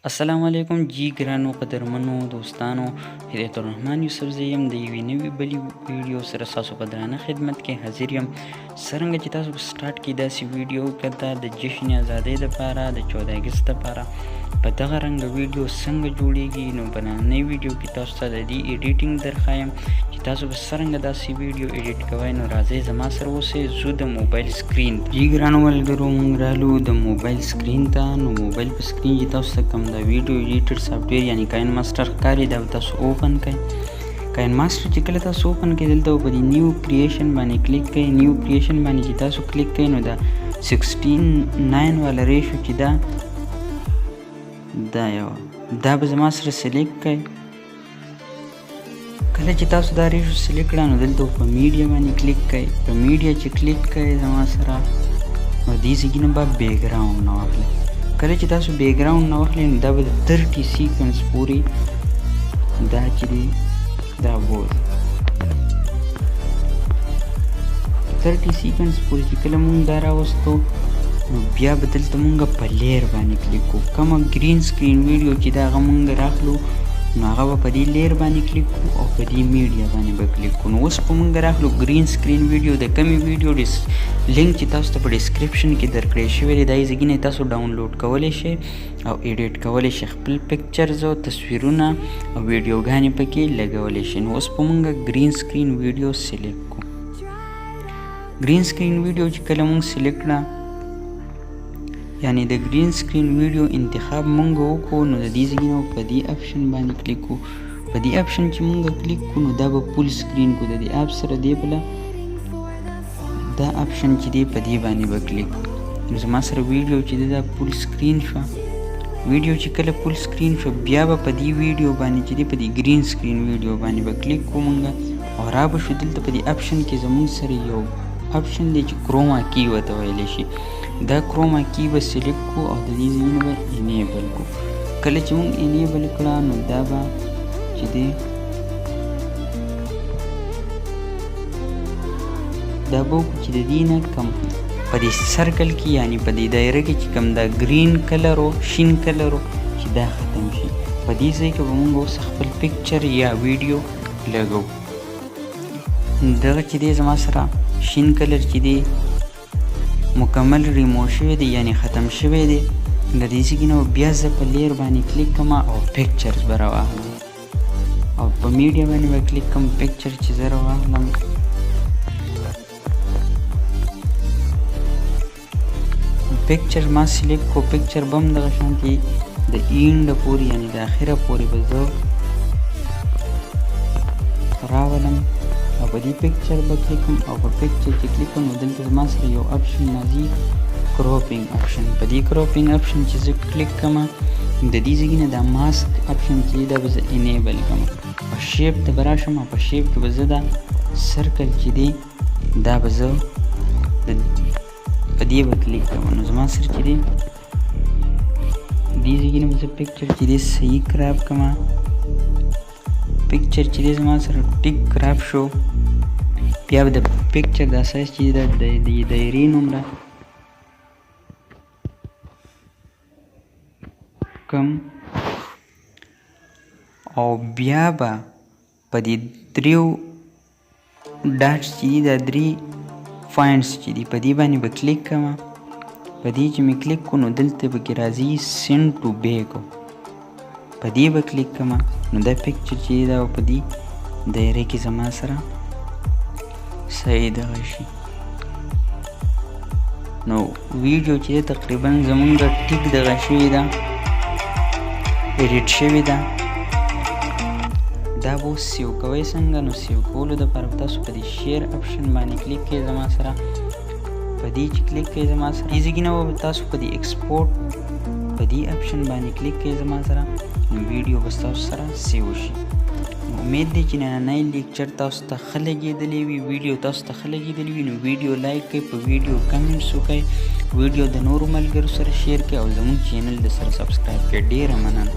السلام علیکم جی ګرانو قدرمنو دوستانو، هدایت الرحمن یوسفزی یم، د یوې نوې بلې ویډیو سره ستاسو په درانه خدمت کې حاضر یم. څرنګه چې تاسو په سټارټ کې داسې ویډیو کته د جشن ازادۍ دپاره، د 14 اګست دپاره په دغه رنګ ویډیو څنګه جوړیږي، نو په نننۍ ویډیو کې تاسو ته د دې editing درښایم چې تاسو به څرنګه داسې ویډیو edit کوئ. نو راځئ، زما سره اوسئ، ځو د موبایل screen. جی ګرانو ملګرو، مونږ رالو د موبایل screen ته. نو موبایل په screen چې تاسو ته کوم دا video editor software یعنی KineMaster ښکاري، دا به تاسو open کړئ. KineMaster چې کله تاسو open کړئ، دلته په دې new creation باندې کلیک کړئ. New creation باندې چې تاسو کلیک کړئ، نو دا 16:9 والا ratio چې دا دا یو دا به زما سره select کړئ. کله چې تاسو دا ratio select کړه، نو دلته په میډیا باندې کلیک کړئ. په میډیا چې کلیک کړئ زما سره، نو دې ځای نه به background نه واخلئ. کله چې تاسو background نه واخلئ، نو دا به د 30 seconds پورې دا چې دی دا بوځي. 30 seconds پورې چې کله مونږ دا راوستو، نو بیا به دلته مونږ په layer باندې کلیک کوو. کومه green screen video چې دا هغه مونږ راخلو، نو هغه به په دې layer باندې کلیک کوو او په دې میډیا باندې به کلیک کوو. نو اوس په مونږ راخلو green screen video. د کمې ویډیو لینک چې تاسو ته په description کې درکړی شوی دی، دا یې ځای نه تاسو ډاونلوډ کولی شئ او edit کولی شئ، خپل pictures او تصویرونه او ویډیوګانې پکې لګولی شئ. نو اوس په مونږ green screen video select کوو. Green screen video چې کله مونږ select کړه، یعنی د green screen video انتخاب مونږ وکړو، نو د دې ځای نه په دې option باندې کلیک کوو. په دې option چې مونږ کلیک کوو، نو دا به full screen کو. د دې اپ سره دی بله دا option چې دی، په دې باندې به کلیک. نو زما سره ویډیو چې دا full screen شوه. ویډیو چې کله full screen شو، بیا به په دې ویډیو باندې چې دی، په دې green screen video باندې به کلیک کوو مونږ او را به شو. دلته په دې option کې زمونږ سره یو option دی چې chroma key ورته ویلی شي. دا chroma key به select کو او د دې ځای نه به enable کو. کله چې مونږ enable کړه، نو دا به چې دی دا به وکړو چې د دې نه کم په دې circle کې، یعنی په دې دایره کې چې کوم دا green color و، شین color و، چې دا ختم شي. په دې ځای کې به مونږ اوس خپل picture یا ویډیو لګو. دغه چې دی زما سره شین color چې دی مکمل ریموو شوی دی، یعنی ختم شوی دی. د دې ځای نه بیا زه په layer باندې کلیک کوم او pictures به راواخلم او په میډیا باندې به کلیک کوم. Picture چې زه راواخلم، picture ما select کو. Picture به هم دغه شانتې د end پورې، یعنی د اخره پورې به زه راولم او په دې picture به کلیک کوم. او په picture چې کلیک کوم، نو دلته زما سره یو option راځي، cropping option. په دې cropping option چې زه کلیک کوم، د دې ځای نه دا mask option چې دا به زه enable کوم او shape ته به راشم او په shape کې به زه دا circle چې دی دا به زه په دې به کلیک کوم. نو زما سره چې دی دې ځای نه به زه picture چې دی صحیح crop کوم. Picture چې دی زما سره ټیک crop شو، بیا به د picture دا سایز چې دا د دایرې نمره کم او بیا به په دې دریو dots چې دي، دا درې points چې دي، په دې باندې به کلیک کوم. په دې چې مې کلیک کړو، نو دلته به کې راځي send to back. په دې به کلیک کوم، نو دا picture چې دا په دې دایره کې زما سره صحیح دغه شي. نو ویډیو چې تقریبا زمونږ ټیک دغه شوې ده، edit شوې ده. دا به اوس save کوئ څنګه؟ نو save کولو دپاره به تاسو په دې share option باندې کلیک کړئ. زما سره په دې چې کلیک کړئ، زما سره دې ځای نه به تاسو په دې export په دې option باندې کلیک کړئ زما سره، نو ویډیو به ستاسو سره save شي. امید دی چې نننی lecture تاسو ته ښه لګېدلی وي، ویډیو تاسو ته ښه لګېدلی وي. نو ویډیو like کړئ، په ویډیو comments وکړئ، ویډیو د نورو ملګرو سره share کړئ او زموږ channel د سره subscribe کړئ. ډېره مننه.